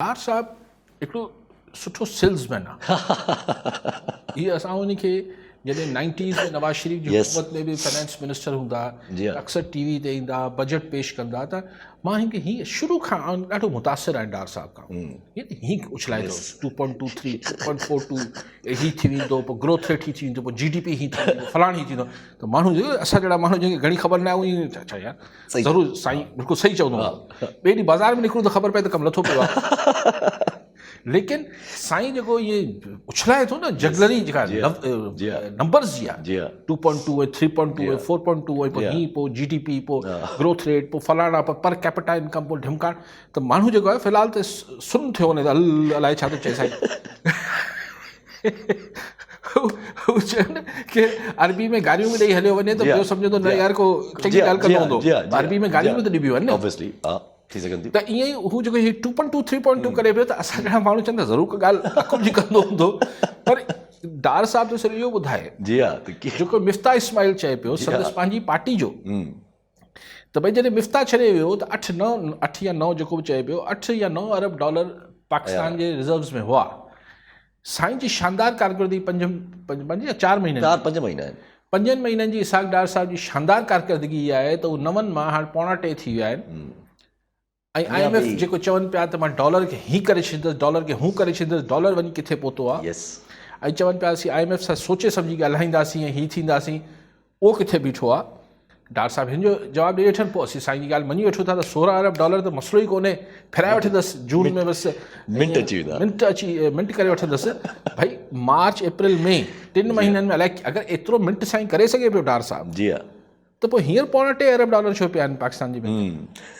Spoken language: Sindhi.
ڊار صاحب هڪڙو سٺو سيلز مين آ. هي اسان ان کي جڏهن نائنٽيز ۾ نواز شريف جي حڪومت ۾ به فنانس منسٽر هوندا اڪثر ٽي وي تي ايندا بجيٽ پيش ڪندا ته مان هن کي هي شروع کان آئون ڏاڍو متاثر آهيان ڊار صاحب کان هي اڇلائي ٿو two point two three two point four two هي ٿي ويندو پوء گروٿ ريٽ هي ٿي ويندو پوء جي ڊي پي هي ٿي ويندو فلاڻ هي ٿيندو ته ماڻهو اسان جهڙا ماڻهو جن کي گهڻي خبر نه آهي اهي اڇا يار ضرور سائين بلڪل صحيح چوندو هو ٻئي ڏينهن بازار ۾ نڪرون ته خبر پئي ته ڪم لٿو پيو آهي ليڪن سائين جيڪو اهي اڇلائي ٿو نه جگلري جيڪا نمبرز جي آهي two point two ۽ three point two ۽ four point two ۽ پوء هي پوء جي ڊي پي پوء گروٿ ريٽ پوء فلاڻا پوء پر ڪيپيٽا انڪم پوء ڍمڪاڻ ته ماڻهو جيڪو آهي في الحال ته سن ٿيو وڃي ته الائي ڇا ٿو چئي سائين هو چيو نه ڪي عربي ۾ گاريون به ڏئي هليو وڃي ته ٻيو سمجهندو نه يار ڪو چڱي ڳالهه ڪندو هوندو عربي ۾ گاريون به ته ڏبيون آهن نه Obviously ها ٿي سگهن ٿيون ته ائين ئي هو جيڪو هي 2.2 3.2 ڪري پيو ته اسان جهڙا ماڻهو چون ته ضرور ڪا ڳالهه عقل جي ڪندو هوندو پر ڊار صاحب ته صرف اهو ٻڌائي جي ها ته جيڪو مفتاح اسماعيل چئي پيو سندس پنهنجي پارٽي جو ته ڀئي جڏهن مفتاح ڇڏي ويو ته اٺ نو اٺ يا نو جيڪو به چئي پيو اٺ يا نو ارب ڊالر پاڪستان جي ريزروز ۾ هئا سائين جي شاندار ڪارڪردگي پنج پنج يا چار مهينن چار پنج مهينا آهن پنجن مهينن جي اسحاق ڊار صاحب جي شاندار ڪارڪردگي اها آهي ته هو نون مان هاڻ پوڻا ٽي ٿي ويا آهن ۽ I M F جيڪو چون پيا ته مان ڊالر کي هي ڪري ڇڏيندس ڊالر کي هون ڪري ڇڏيندس ڊالر وڃي ڪٿي پهتو آهي ۽ چون پيا اسين I M F سان سوچي سمجهي ڳالهائينداسين ۽ هي ٿينداسين اهو ڪٿي بيٺو آ؟ ڊاڪٽر صاحب هن جو جواب ڏئي ويٺن پوء اسين سائين جي ڳالهه مڃي وٺون ٿا ته 16 ارب ڊالر ته مسئلو ئي ڪونهي ڦيرائي وٺندس جون ۾ بس منٽ اچي ويندا منٽ اچي منٽ ڪري وٺندس ڀئي مارچ اپريل مئي ٽن مهينن ۾ الائي اگر ايترو منٽ سائين ڪري سگهي پيو ڊار صاحب جي ها ته پوء هينئر پوڻا ٽي ارب ڊالر ڇو پيا آهن پاڪستان جي بينڪ ۾؟